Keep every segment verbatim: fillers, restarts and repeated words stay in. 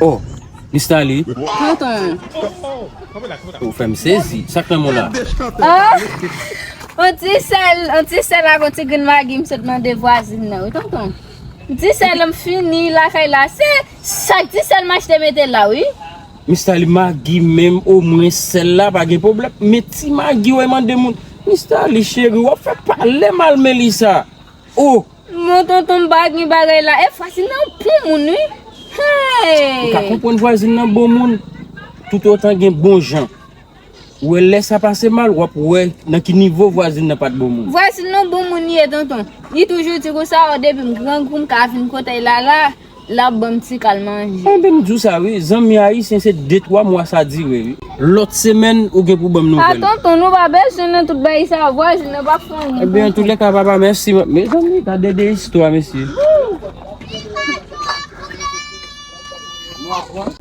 Oh, Miss Tali. Tonton. Ou fè m sezi. Sa k nan men w la? Ah! On ti sèl, on ti sèl ak on ti grenn magi m sot mande vwazin nan, wi, tonton. Ti sèl m fini lakay la. Se sak ti sèl m achte mete la, wi. Miss Tali, magi menm, omwen sèl la, pa gen pwoblèm. Men ti magi w mande moun. Miss Tali, cheri, w ap fè pale mal Melissa. Oh! Mon tonton m pa gen bagay la. E vwazin nan bon moun, wi. Hey! Ou ka konprann vwazin nan bon moun. Toutotan gen bon jan. Ou wè lè sa pase mal, w ap wè nan ki nivo vwazin nan pa t bon moun. Vwazin nan bon moun li ye, tonton. Li toujou di konsa, o, depi m grangou, m ka vin kote l la, la, l ap ban m ti kal manje. Enben, m di w sa, wi. Zanmi ayisyen, se de, twa mwa sa dire, wi. Lòt semèn, ou gen pou ban m nouvèl. A, tonton, nou pa bezwen nan tout bagay sa, vwazin nan pa fè anyen. Enben, antoulèka, papa, mèsi. Mezanmi, gade de istwa, mesye. Nou aprann.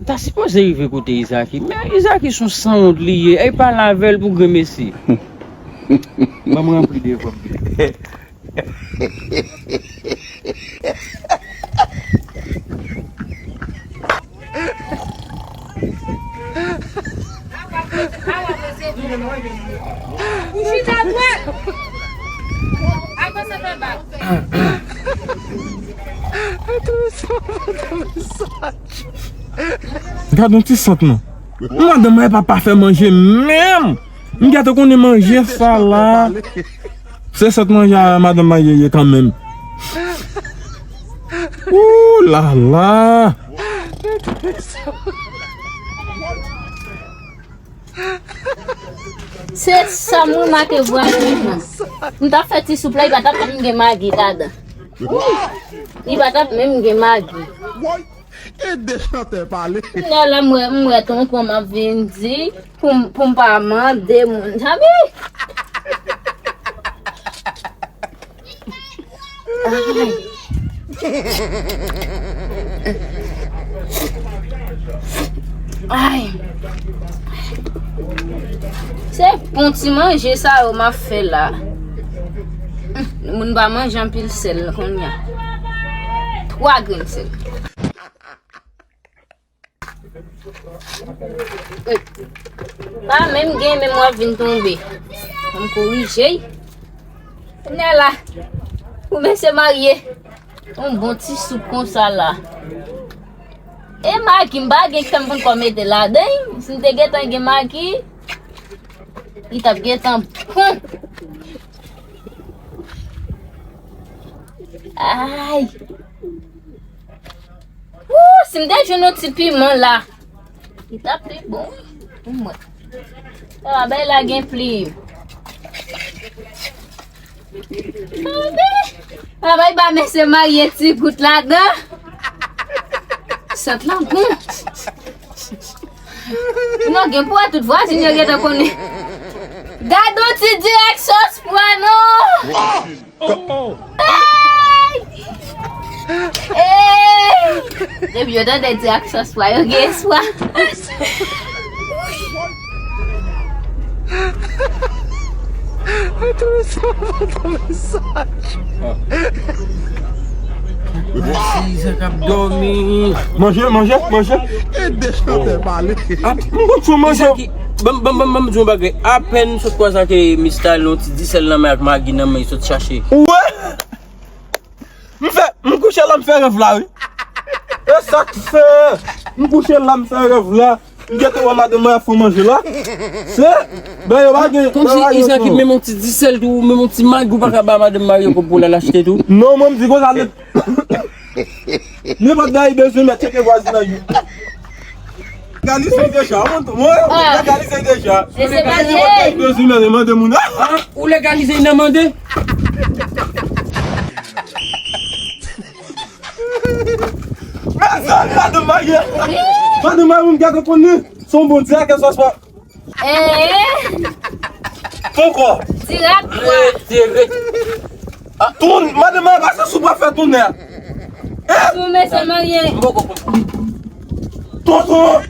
M ta sipoze rive kote Izaki, men Izaki se yon sanwont li ye, e pale avè l pou grenmesi. Ban m ranpli devan m. Ou chita dwat. Al pase fè bak. Gad yon ti sant non. Madanm mwen pa pa fè manje menm. M gentan konnen manje sa la. Se sant manje a madanm mwen ye kanmenm. Ooh la la. Se sa m remake vwazin nan. M t ap fè ti soup la, li pa t ap menm gen magi ladan. Li pa t ap menm gen magi. E de chantè pale. Lè la m wè, m wè tonton m ap vin di pou m, pou m pa mande moun. Sabi? Ay. Ay. Se bon ti manje sa yo m ap fè la. Moun pa manje anpil sèl kounye a. Twa grenn sèl. Pa menm gen, menm w ap vin tonbe. Fò m korije y. Kounye a la, pou mesye marye, yon bon ti soup konsa la. E magi, m pa gen kè m konn kò mete ladan, si m te gentan gen magi, li t ap gentan bon. Ay. Wou, si m te jwenn yon ti piman la, li t ap pi bon, wi. Pou mwen. Sa va bay la gen plim. Anben, sa va bay ba mesye marye ti gout ladan. Sant lan bon. Non, gen pou wè tout vwazin yo gentan konnen. Gad yon ti dirèk sòs pwa non. Hey! Hey! Depi yo tande di ak sòs pwa, yo gen espwa. Manje, manje, manje. E de chantè pale. Ah, m konn fè manje. Ban m, ban m, ban m, ban m di yon bagay. Apèn m sot kwaze ak Miss Tali, yon ti disèl nan men ak magi nan men, sot chache. Ou wè? M fè, m kouche la, m fè rèv la, wi. E sa k fè? M kouche la, m fè rèv la. M gentan wè madanm mwen ap fè manje la. Se, ben, yo pa gen, kòmsi yo pa gen Izaki, menm yon ti disèl tou, menm yon ti magi, ou pa ka ba madanm marye kòb pou l al achte tou? Non, mwen, m di konsa, nenpòt bagay bezwen mèt, cheke vwazin nan yo. Legalize deja, mwen, mwen, legalize deja. Nenpòt bagay bezwen mèt, mande moun. Ah, ou legalize nan mande? Mezanmi, madanm marye. Madanm marye, m gentan konnen. Se yon bon dirèk, sòs pwa. Eh. Poko. Dirèk, pwa. Rete, rete. Ton, madanm, pa se soup w ap fè tonnè. Hein? Sou mesye marye. M poko konprann. Tonton.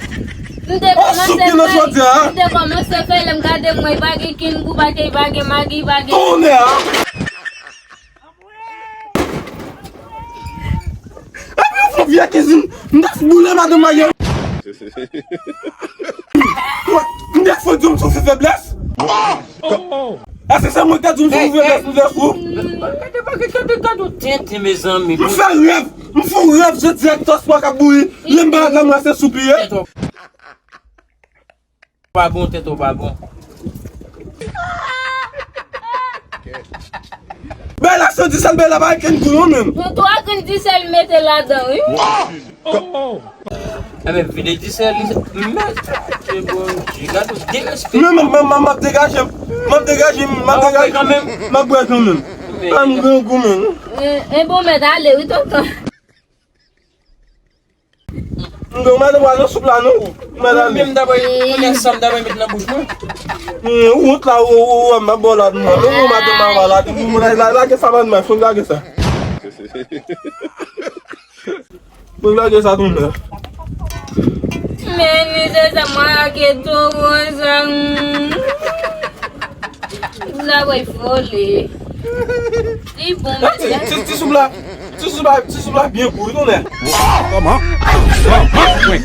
M te kòmanse fè, m te kòmanse fè, lè m gade mwen, li pa gen kin, gou pa gen, li pa gen magi, li pa gen. Tonnè. Epi yon fon vye kizin, m te boule madanm marye. M te fò di w m soufri feblès. Èske se mwen ki te di w m soufri feblès, m fè fou? Gade, gade, gade, gade, tenten, mezanmi. M fè rèv, m fè yon rèv, je dirèk tòs mwen k ap bouyi, lè m ba la mwen se soup li ye. Pa bon, tèt ou pa bon. Bèla san disèl, Bèla pa gen gou non menm. Yon twa grenn disèl mete ladan, wi. Enben, vide disèl li, men, se bon, gade, derespè. Men, men, men, men, m ap degaje m. M ap degaje m, m ap degaje m. M ap bwè kanmenm. Pa m grangou, men. E, e bon, mèt ale, wi, tonton. M gen w mèt al nan soup la, non? Ou mèt ale. Mwen menm dabò, konnen sa m dabò met nan bouch mwen. Hmm, ou wont la, ou, ou, ou, m ap ba w lad mwen. Men ou madanm ava lad. Ou la, la, lage sa ban mwen, fon lage sa. Fon lage sa tonton. Men, ni se sa mwen lage tou konsa. Sa wè vole. Li bon, ti, ti, ti soup la, ti soup la, ti soup la byen gou, wi, tonton. Kòman? Kòman? Wi.